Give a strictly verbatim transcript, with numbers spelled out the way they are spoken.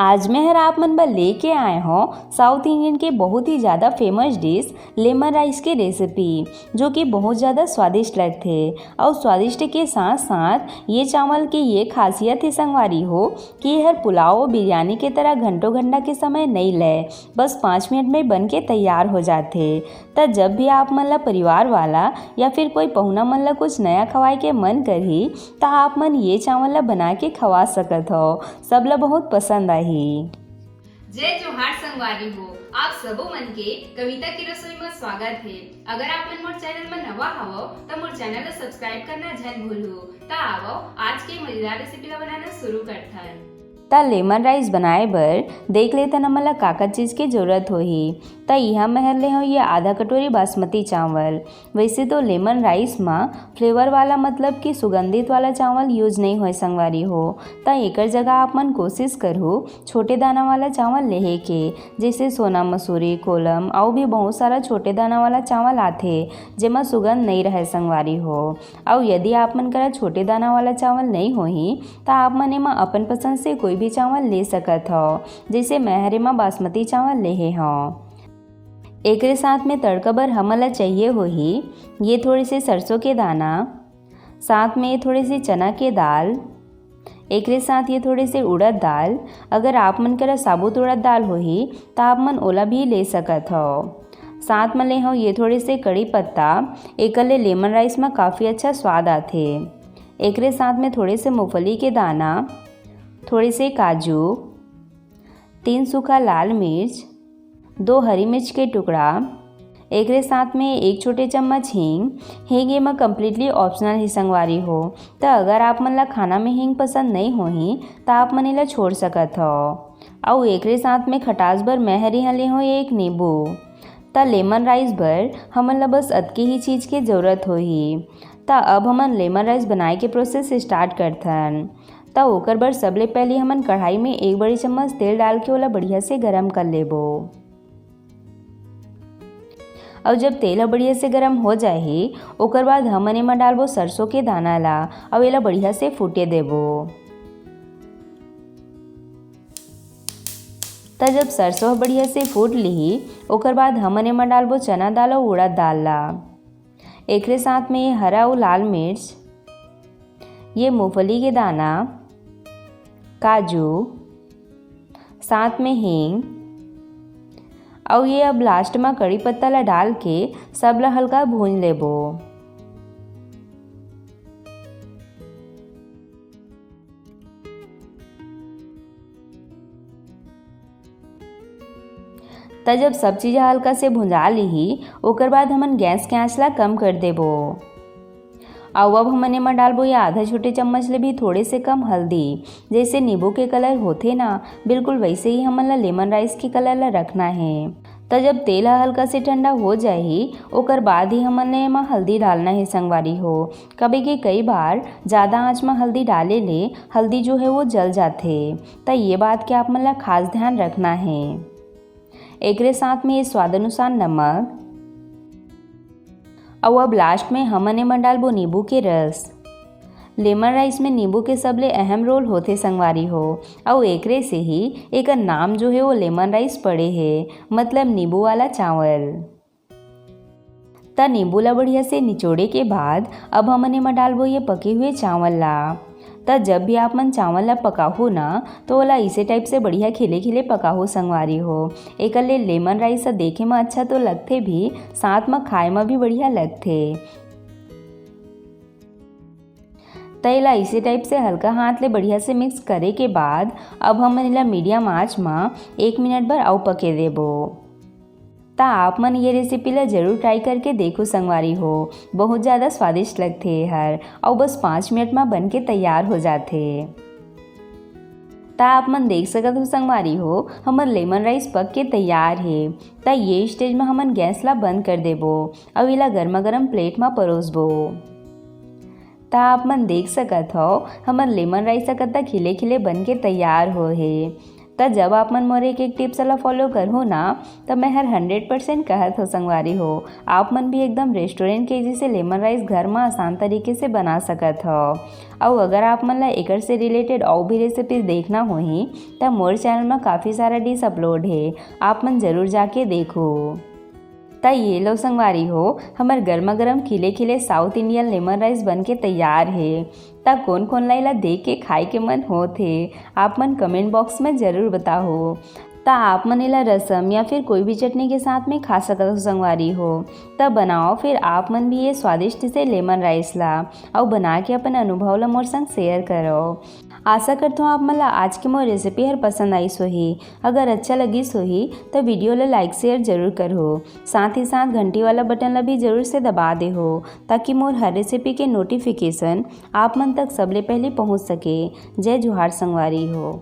आज मैं हर आप मन बर लेके आए हौं South Indian के बहुत ही ज़्यादा famous dish lemon rice के recipe, जो कि बहुत ज़्यादा स्वादिष्ट लगथे। और स्वादिष्ट के साथ साथ ये चावल के ये खासियत हे संगवारी हो कि ये हर पुलाव और बिरयानी के तरह घंटों घंटा के समय नहीं ले, बस पाँच मिनट में बन के तैयार हो जाथे। त जब भी आप मन ला परिवार वाला या फिर कोई पहुना मन ला कुछ नया खवाए के मन करही, त आप मन ये चावल ला बना के खवा सकत हो, सब ला बहुत पसंद आही। जय जोहार संगवारी हो, आप सबो मन के कविता की रसोई में स्वागत है। अगर आप मन मोर चैनल में नवा हवो, त मोर चैनल ला subscribe करना झन भूलहू। त आवो, आज के मजेदार recipe ला बनाना शुरू करथन। त lemon rice बनाए बर देख लेथन हमन ला का का चीज के जरूरत होही। त इहाँ मैं हर ले हौं ये आधा कटोरी बासमती चावल। वैसे तो lemon rice मा flavor वाला, मतलब कि सुगंधित वाला चावल use नहीं होय संगवारी हो, त एकर जगह आप मन कोशिश करहू छोटे दाना वाला चावल लेहे के, जैसे सोना मसूरी, कोलम, अउ भी बहुत सारा छोटे दाना वाला चावल आथे, जेमा सुगंध नहीं रहे संगवारी हो। अउ यदि आप मन करा छोटे दाना वाला चावल नहीं होही, त आप मन एमा अपन पसंद से कोई भी चावल ले सकत हव। जैसे मैं हर एमा बासमती चावल लेहे हव। एकरे साथ में तड़का बर हमन ला चाहिए होही ये थोड़े से सरसों के दाना, साथ में ये थोड़े से चना के दाल, एकरे साथ ये थोड़े से उड़द दाल। अगर आप मन करा साबुत उड़द दाल होही, त आप मन ओला भी ले सकत हव। साथ में ले हव ये थोड़े से कड़ी पत्ता, एकर ले lemon rice में काफ़ी अच्छा स्वाद आथे। एकरे साथ में थोड़े से मूंगफली के दाना, थोड़े से काजू, तीन सूखा लाल मिर्च, दो हरी मिर्च के टुकड़ा, एकरे साथ में एक छोटे चम्मच हींग। हींग एमा completely optional ही संगवारी हो, त अगर आप मन ला खाना में हींग पसंद नहीं होही, त आप मन एला छोड़ सकत हव। अउ एकरे साथ में खटास बर मैं हर इहाँ ले हौं एक नींबू। त lemon rice बर हमन ला बस अतके ही चीज के जरूरत होही। त अब हमन lemon rice बनाए के process start करथन। त ओकर बर सबले पहले हमन कढ़ाई में एक बड़ी चम्मच तेल डाल के ओला बढ़िया से गरम कर लेबो। अउ जब तेल ह बढ़िया से गरम हो जाही, ओकर बाद हमन एमा डालबो सरसों के दाना ला, अउ एला बढ़िया से फूटे देबो। त जब सरसों ह बढ़िया से फूट लिही, ओकर बाद हमन एमा डालबो चना दाल अउ उड़द दाल ला। एकरे साथ में हरा अउ लाल मिर्च, ये मूंगफली के दाना, काजू, साथ में हींग, अउ ये अब last में कड़ी पत्ता ला डाल के सब ला हल्का भूंज लेबो। त जब सब चीज हल्का से भुंजा लिही, ओकर बाद हमन गैस के आंच ला कम कर देबो। अउ अब हमन एमा डालबो ये आधा छोटे चम्मच ले भी थोड़े से कम हल्दी। जैसे नींबू के colour होथे ना, बिल्कुल वैसे ही हमन ला lemon rice के colour ला रखना हे। त जब तेल ह हल्का से ठंडा हो जाही, ओकर बाद ही हमन ला एमा हल्दी डालना हे संगवारी हो। कभी के कई बार ज़्यादा आंच म हल्दी डाले ले हल्दी जो है वो जल जाथे, त ये बात के आप मन ला खास ध्यान रखना हे। एकरे साथ में ये स्वाद अनुसार नमक, अउ अब last में हमन एमा डालबो नींबू के रस। lemon rice में नींबू के सबले अहम role होथे संगवारी हो, अउ एकरे से ही एकर नाम जो है वो lemon rice पड़े हे, मतलब नींबू वाला चावल। त नींबू ला बढ़िया से निचोड़े के बाद अब हमन एमा डालबो ये पके हुए चावल ला। त जब भी आप मन चावल ला पकाहू ना, तो ओला इसे type से बढ़िया खिले खिले पकाहू संगवारी हो। एकर ले lemon rice ह देखे म अच्छा तो लगथे भी, साथ म खाए म भी बढ़िया लगथे। त एला इसे type से हल्का हाथ ले बढ़िया से mix करे के बाद अब हमन एला medium आंच म एक मिनट बर अउ पके देबो। त आप मन ये recipe ला जरूर try करके देखो संगवारी हो, बहुत ज़्यादा स्वादिष्ट लगथे एहर, अउ बस पाँच मिनट म बन के तैयार हो जाथे। त आप मन देख सकत हो संगवारी हो, हमर lemon rice पक के तैयार हे। त ये stage म हमन गैस ला बंद कर देबो, अउ एला गर्मा गर्म plate म परोसबो। त आप मन देख सकत हव, हमर lemon rice ह कतका खिले खिले बन के तैयार होए हे। त त जब आप मन मोर एक एक टिप्स ला फॉलो करहू ना, त मैं हर हंड्रेड परसेंट कहत हो संगवारी हो, आप मन भी एकदम रेस्टोरेंट के जैसे लेमन राइस घर म आसान तरीके से बना सकत हो। अउ अगर आप मन ला एकर से रिलेटेड अउ भी रेसिपी देखना होही, त मोर चैनल म काफ़ी सारा डिश अपलोड हे, आप मन जरूर जाके देखो। त ये लो संगवारी हो, हमर गर्मा गर्म खिले खिले साउथ इंडियन लेमन राइस बन के तैयार हे। त कोन कोन ला एला देख के खाए के मन होत हे, आप मन कमेंट बॉक्स में जरूर बताओ। त आप मन एला रसम या फिर कोई भी चटनी के साथ में खा सकत हो संगवारी हो। त बनाओ फिर आप मन भी ये स्वादिष्ट से लेमन राइस ला, अउ बना के अपन अनुभव ला मोर संग शेयर करो। आशा करथों आप मन ला आज के मोर रेसिपी हर पसंद आइस होही। अगर अच्छा लगिस होही त वीडियो ला लाइक शेयर जरूर करहो। साथ ही साथ घंटी वाला बटन ला भी जरूर से दबा देहो, ताकि मोर हर रेसिपी के नोटिफिकेशन आप मन तक सबले पहले पहुंच सके। जय जोहार संगवारी हो।